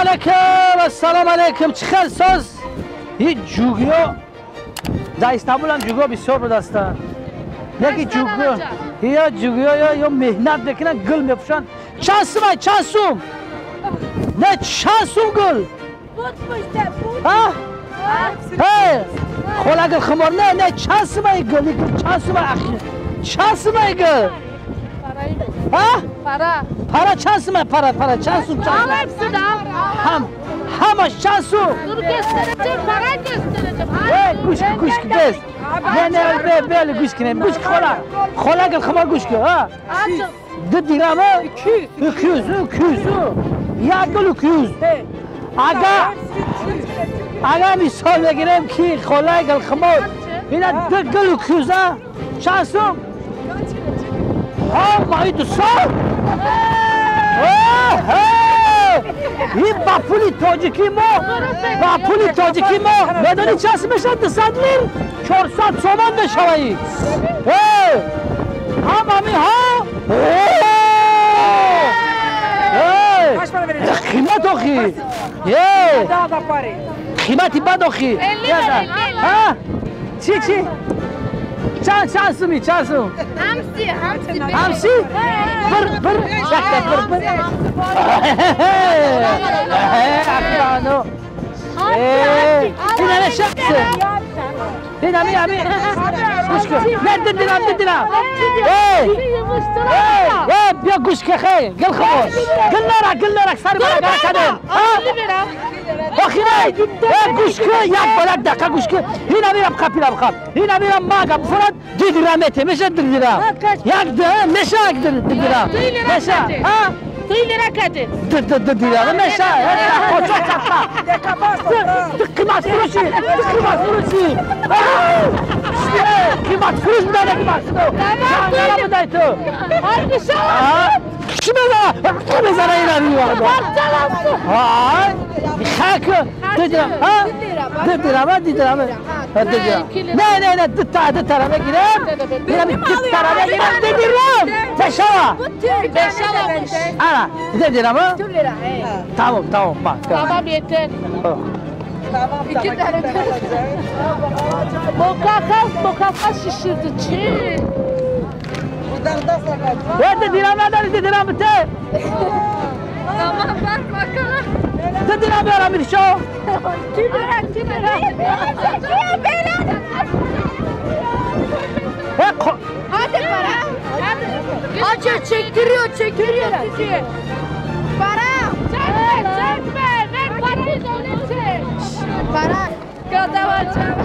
Алейкум, ассалому алейкум. Чӣ хел соз? Ҳеҷ ҷугиё дар Истанбул ҳам ҷугиё бисёр будастанд. Яки ҷугиё, ё ҷугиё ё меҳнат мекунанд, гул мепӯшанд. Чанд сум ай, чанд сум? Не, чанд сум гул? Ҳа? Ҳей, хола гул хумор, не, не, чанд сум ай гул? Чанд сум ай ахи? Чанд сум ай гул? Ҳа? Пара. Пара чанд сум ай, пара, пара, чанд сум, чанд сум? Al hepsini al. Ҳам, ҳамаш чанд сум? Dur göstereceğim, para göstereceğim. Эй, гӯш кун, гӯш кун, бес. Не, не, бе, бе, гӯш кунем. Гӯш кун, хола. Хола гул хумор гӯш кун, ҳа? Açın. Ду дирам, 200, 200, як гул 200. Агар мисол мегирем ки холаи гулхумор ина ду гул 200, чанд сум? Ҳа, маи 200? Ин ба пули тоҷикӣ мо, ба пули тоҷикӣ мо медонӣ чанд сум мешавад? 200 лир 400 сомон мешавад. Ҳам ҳамин, ҳа? Қимат охи. Қимати бад охи. Чӣ, чӣ? Чанд, чанд суми, чанд сум? Hamsi, hamsi. Hamsi? Bir, bir, yakta, bir, bir. Akbanu. Ин ана шахс. Ин ами, ами. Гӯш кун. Не, ду дирам, ду дирам. Эй! Эй, эй, биё гӯш кун, хей. Гул хумор. Гул нара, гул нара, сари мара гара кардем. Охи не, эй, гӯш кун, як бор, як дақиқа гӯш кун. Ин амирам қапирам қап. Ин амирам мага бифурад, ду дирам мете, меша ду дирам. Як ду, меша як ду дирам. Меша, ҳа? 2 lira кади. Ду, ду, ду дирам, меша. Кочо чапа. Ту қимат фурӯшӣ, ту қимат фурӯшӣ. Қимат фурӯш будай, қимат фурӯш. Чанд будай ту? Кӣ мезана? Кӣ мезана ина миёрда? Ҳай, хак, ду дирам, ҳа? Ду дирам, ду дирам. Ду дирам. Не, не, не, ду та, ду тара мегирам. Ду тара мегирам, ду дирам. Бешава. Ана, ду дирам, ҳа? Тамом, тамом, ба. Tamam yeter. İki tane. Mokaka, mokaka şişirdi. Çiğ. Ду дирам надори, ду дирам бите. Tamam bak bakalım. Ду дирам биёрам, Миршо. 2 lira, 2 lira. Hadi para. Hadi. Çektiriyor, çektiriyor sizi. Para. Çekme, çekme. Ver parayı da öyle çek. Para. Kadava çek.